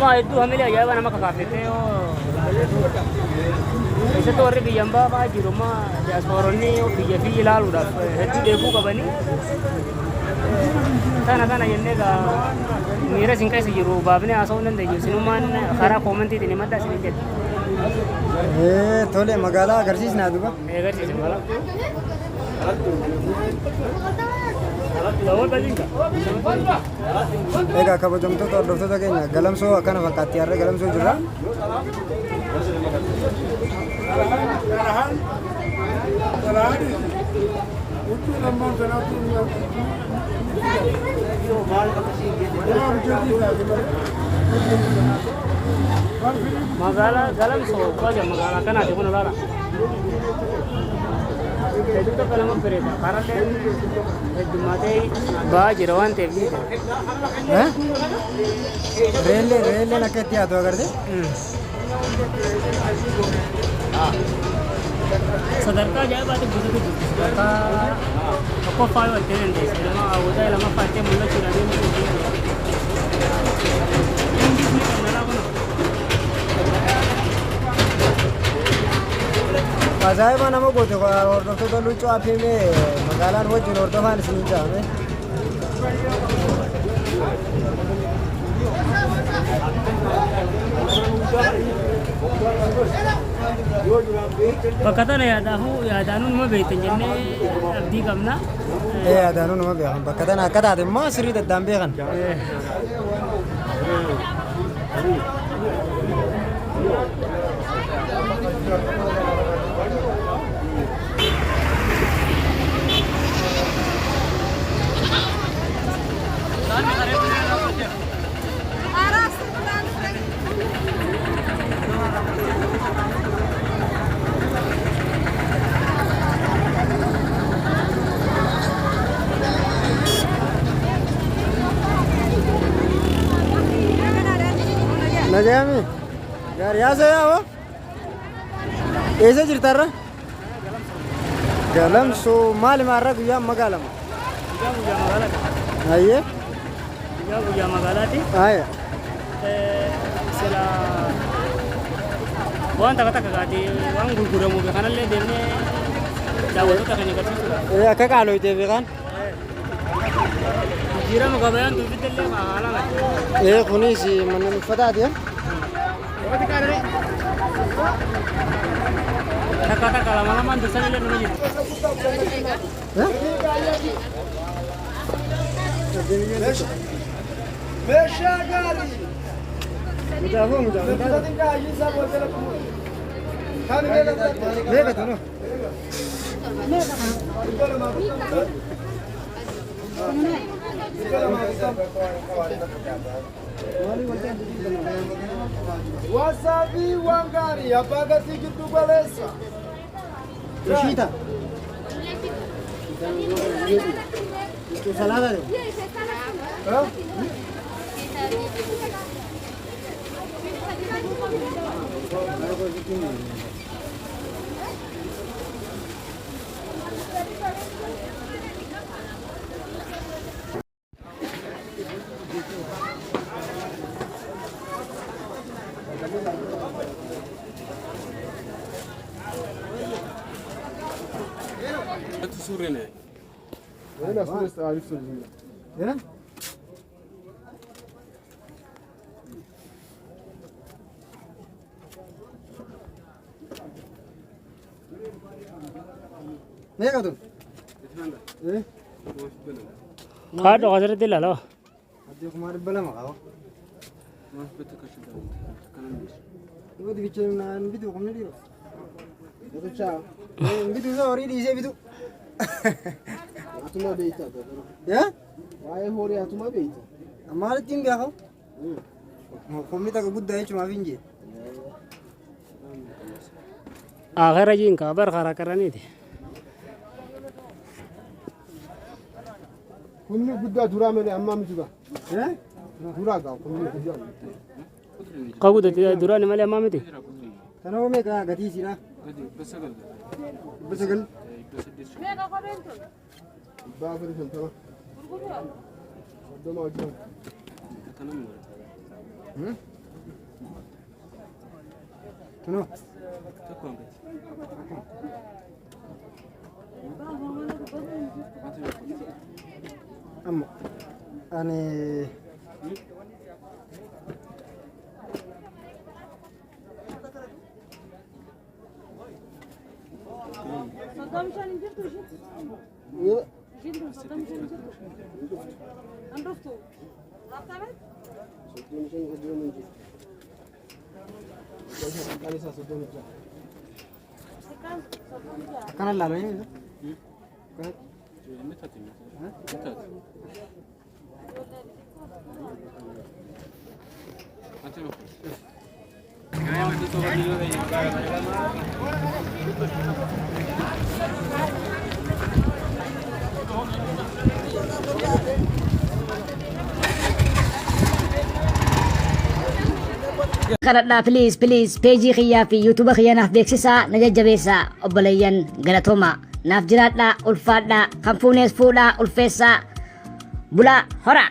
Nama hedduu hamilee ajaa'iba nama kakaaftettee yoo keessattuu warri biyya ambaa fa'aa jiru amma diyaaspooronni biyya fi ilaaluudhaaf hedduu dheebuu qabanii tana tana jennee egaa miira isin keessa jiru baafnee haasa'uu hin dandeenyu. Isinummaan karaa koomentiitiin himadhaa isin jedha. Tole magaalaa agarsiisnaa duba. Agarsiisa magaalaa. Egaa kabajamtoota hordoftoota keenya galamsoo akkana fakkaatti har'a galamsoo jirra. Magaalaa Galamsoo qoja magaalaa kanaati kun ilaala. Hedduu tokko nama bareeda. Karalleen heddummaatee ba'aa jira waan ta'eef jecha. Eh? Reelleen reelleen akka itti yaatu agarte? Sadarkaa ajaa'ibaatti guutuutu jirti. Sadarkaa tokkoffaa yoo itti dandeesse nama hawwataa lammaffaa itti mul'achuudhaan deemuu Ajaa'iba nama goote hordoftoota luuccoo appii magaalaan wajjin hordofaan isiniin jedhame. Bakka tana yaadaafuu yaadaanuu numa beektan jennee abdii qabna. Ee yaadaanuu nama beekan bakka tana akka taate immoo sirrii daddaan beekan. Nagayami. Gaarii yaasa yaa'oo. Eessa jirta irra? Galamsoo maali maarra guyyaa magaalama? Guyyaa guyyaa magaalaati. Ayyee. Guyyaa guyyaa magaalaati. Aya. Sila waan takka takka kaati waan gurguramu fi kanallee deemnee daawwattoota keenya agarsiisuudha. Ee akka qaalooytee beekan. Jijjiirama gabayaan tun fiddellee haalaan Ee kunis manneen uffataati. Takka takka lama lamaan dursanillee numa jirti. Meeshaa gaarii. Mucaafoo mucaafoo. Meeqa tunu? Wasaabii waan gaarii abbaa gatii giddu galeessa. Ishiita. Salaata de. Eh? Meeqa tun? Eh? Kaadho asirratti ilaala. Addee 200,000 qaba. Dhibba bichee naan bitu kumni dhiiroo. Bitu isa horii dhiisee bitu. Atuma beekta. Eh? Waa'ee horii atuma beekta. Maalitti hin beekamu? Kumni takka guddaa jechumaaf hin jee. Akhira jiin kaa bar karaa karaniiti. Kumni guddaa duraa malee ammaa miti gaa. Eh? Duraa gaa kumni guddaa. Ka guddate duraan malee ammaa miti. Kana hoo meeqa gatii isiidha? 900. 450. 30 hojii. Tunoo. Amma ani Akkana ilaalanii Kadhadhaa please please peejii kiyyaa fi yuutuuba kiyya naaf beeksisaa na jajjabeessaa obboleeyyan galatoomaa naaf jiraadhaa ulfaadhaa kan fuunees fuudhaa ulfeessaa bulaa horaa.